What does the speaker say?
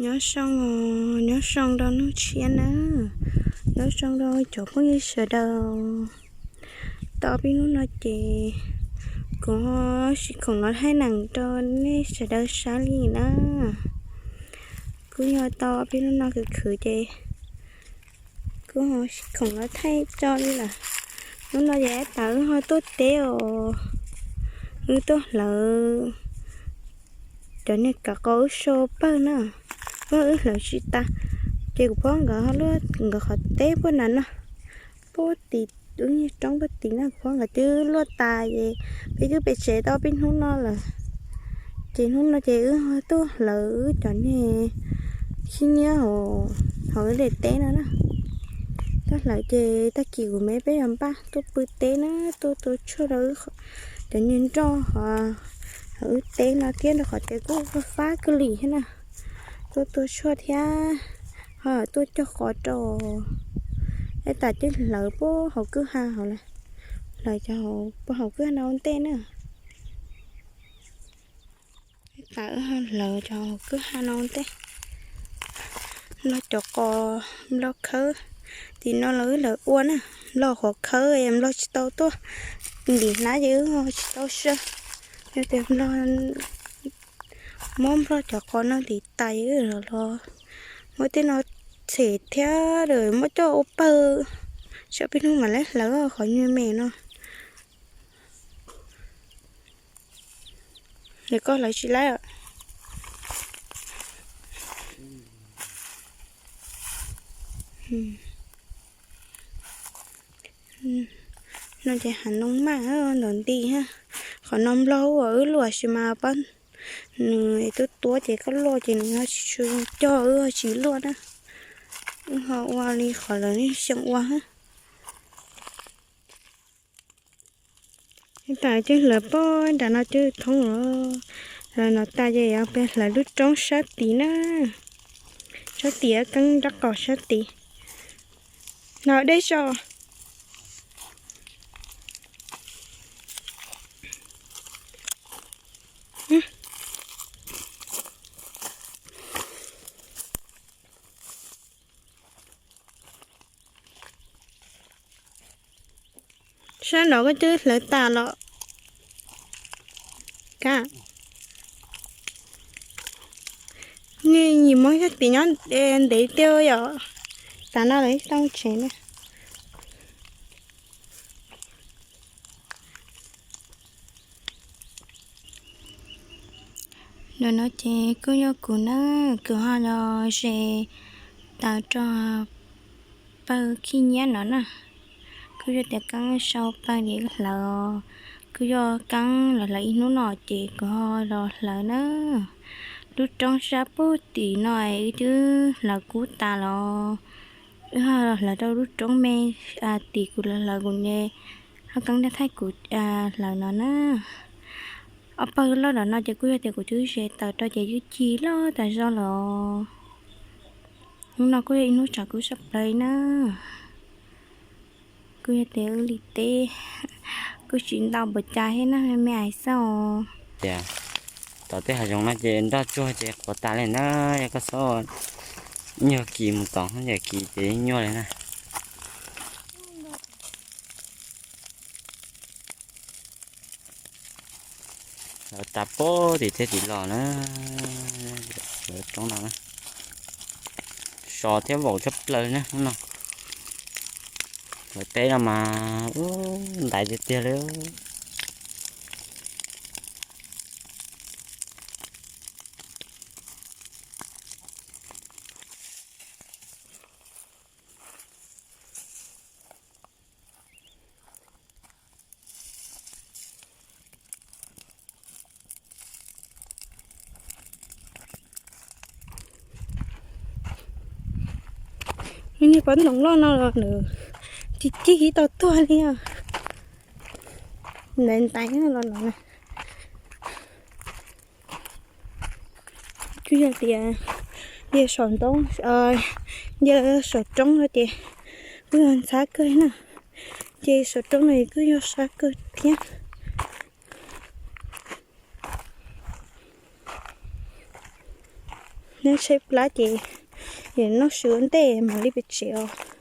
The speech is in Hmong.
Nyob zoo, nyob zoo rau hnub tshiab na, nyob zoo rau cov phooj ywg sawv daws. Tau peb hnub no ces kuv ho siv khoom los thaij neem rau nej sawv daws saib li na. Kuv yog tau peb hnub no khwv khwv ces kuv ho siv khoom los thaij tso li lawm. Hnub no ces tab tom wb ho tuaj teb os, wb tuaj hlawv cov niag kav qos wb sau pawg na, wb hlawv tsis tas. Ces kuv phob nkawd ho luaj nkawd qhov teb puag nram no, puag tim wb niag roob puag tim na, kuv phob nkawd twb luaj tas ces peb twb pem tsev tau peb hnub no lawm. Ces hnub no ces wb ho tuaj hlawv wb cov niag khib nyiab hauv wb daim teb no na. Tuaj hlawv ces tag kis kuv me peb yog npaj tuaj pw teb na, tuaj tua tshuaj rau wb cov niag nroj hauv wb teb no thiab rau qhov tias kuj fab kawg li thiab na. Tuaj tua tshuaj thiab ho tuaj cog qos rau. Tab tom coj hlawv puag hauv kwj ha hauv lawm, hlawv cov puag hauv kwj ha no ua ntej na. Tab tom hlawv cov kwj ha no ua ntej. Nplog cov qos, nplog khawb, tim no los wb lawv ua na, nplog qhov khawb, nplog tsis tau tuaj ntim hnab ces wb ho tsis tau saw. Yog tias nplog, muab nplog cov qos no ntim tas ces wb los muab tej no tshem thiab muab coj ua pawg, tsam peb hnub mam li hlawv qhov nyuag me no. Nws koj hlawv tsis laib. No ces hav ntoo maj ntawm nti, qhov no nplog uas wb luam sis mas pab nws tuab tuab ces koj luaj ces nws ho tsis tshua cog wb ho tsis luaj na. Wb ho ua li qhov lawv xyeem ua. Tab tom coj hlawv puag nram no coj thoob los, hlawv no tas ces yuav peb hlawv lub roob sab tid na. Sab tid keeb nraub qaum sab tid. No deb so. Sab no koj twb hlawv tas los? Ka, nej nyias muab sab tid nyob ntev tiag yom. Tav no lawv tau tsev na. Ntawm no ces kuj yog kuv na, kuv ho los ze taws rau pawg khib nyiab no na. Kuj yog tias keeb sau pawg ces hlawv, kuj yog keeb los hlawv ib hnub no ces kuv ho los hlawv na. Lub roob sab puag tim no wb twb hlawv kub tas los, wb ho los hlawv rau lub roob me tim kuv los hlawv kuv ne, ho keeb thaij kuv hlawv no na. Ob pawg loj nram no ces kuj yog tias kuv twb ze taws rau ces twb ci loj tas zog los. Hnub no kuj yog ib hnub tshav kub tshaj plaws na. Kuj yog tias wb li teb kuj tsis ntau npaum cas thiab na me ais xav os. Tias tom tej hav zoov no ces nroj tsuag ces quav tas li na, yog koj xob nyuag kis mus tom ces kis ces nyuaj li na. Lawv tas puag tim tej tim los na, lawv roob no na, so thiab vaum tshaj plaws na hnub no. Lawv teb no mas ntaiv tiag tiag li. Niag pov ntoo loj no los nws ci cig tau tuag li os. Ntaiv ntaiv los no na. Kuj yog tias yog saum ntoo, yog saum roob no ces kuj yog ntxhab kawg na, ces saum roob no kuj yog sab kawg thiab. Neb tshaib plab ces noj su ua ntej mam li pem tsev os.